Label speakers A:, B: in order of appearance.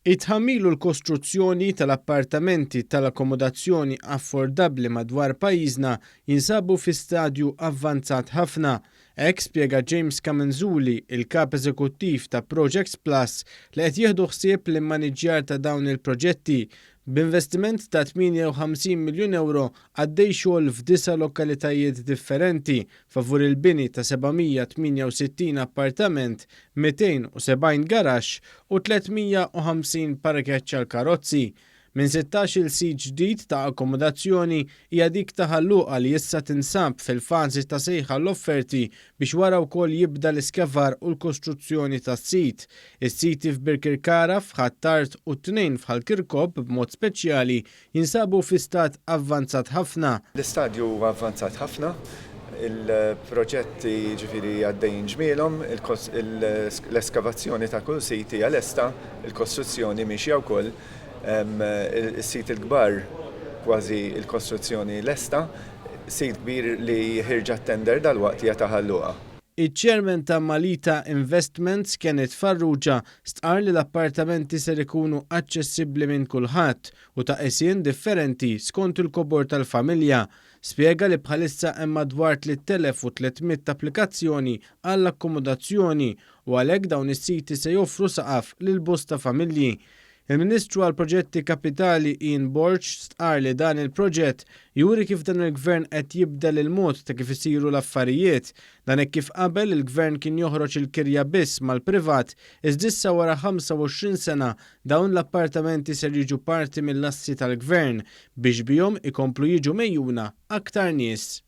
A: It-tħammil u l-kostruzzjoni tal-appartamenti tal-akkomodazzjoni affordabbli madwar pajjiżna jinsabu fi stadju avvanzat ħafna. Hekk spjega James Camenzuli, il-Kap Eżekuttiv ta' Projects Plus li qed jieħdu ħsieb l-immaniġġjar ta' dawn il-proġetti. B'investiment ta' 58 miljun ewro għaddej xogħol f'disa' lokalitajiet differenti favur il-bini ta' 768 appartament, 270 garaxx u 350 parkeġġ għall-karozzi. Minn 16-il sit ġdid ta' akkomodazzjoni hija dik ta' Ħal Luqa li issa tinsab fil-fażi ta' sejħa għall-offerti biex wara wkoll jibda l-iskevar u l-kostruzzjoni tas-sit. Is-siti f'Birkirkara, f'Ħ'Attard u t-tnejn f'Ħal Kirkop b'mod speċjali jinsabu fi stat avvanzat ħafna.
B: L-istadju huwa avvanzat ħafna, il-proġetti jiġifieri għaddejjin ġmielhom, l-eskavazzjoni ta' kull sit hija lesta, il-kostruzzjoni miexja wkoll, is-sit il-kbar kważi l-kostruzzjoni lesta, sit kbir li ħierġa t-tender dalwaqt hija ta' Ħal Luqa.
A: Iċ-Chairman ta' Malita Investments Kenneth Farrugia stqarr li l-appartamenti ser ikunu aċċessibbli minn kulħadd u ta' qisien differenti skont il-kobor tal-familja. Spjega li bħalissa hemm madwar 3,300 applikazzjoni għall-akkomodazzjoni u għalhekk dawn is-siti se joffru saqaf lil bosta familji. Il-Ministru għall-Proġetti Kapitali Ian Borg stqarr li dan il-proġett juri kif dan il-Gvern qed jibdel il-mod ta' kif isiru l-affarijiet. Dan hekk kif qabel il-Gvern kien joħroġ il-kirja biss mal-privat, iżda issa wara 25 sena dawn l-appartamenti ser jiġu parti mill-assi tal-Gvern biex bihom ikomplu jiġu megħjuna aktar nies.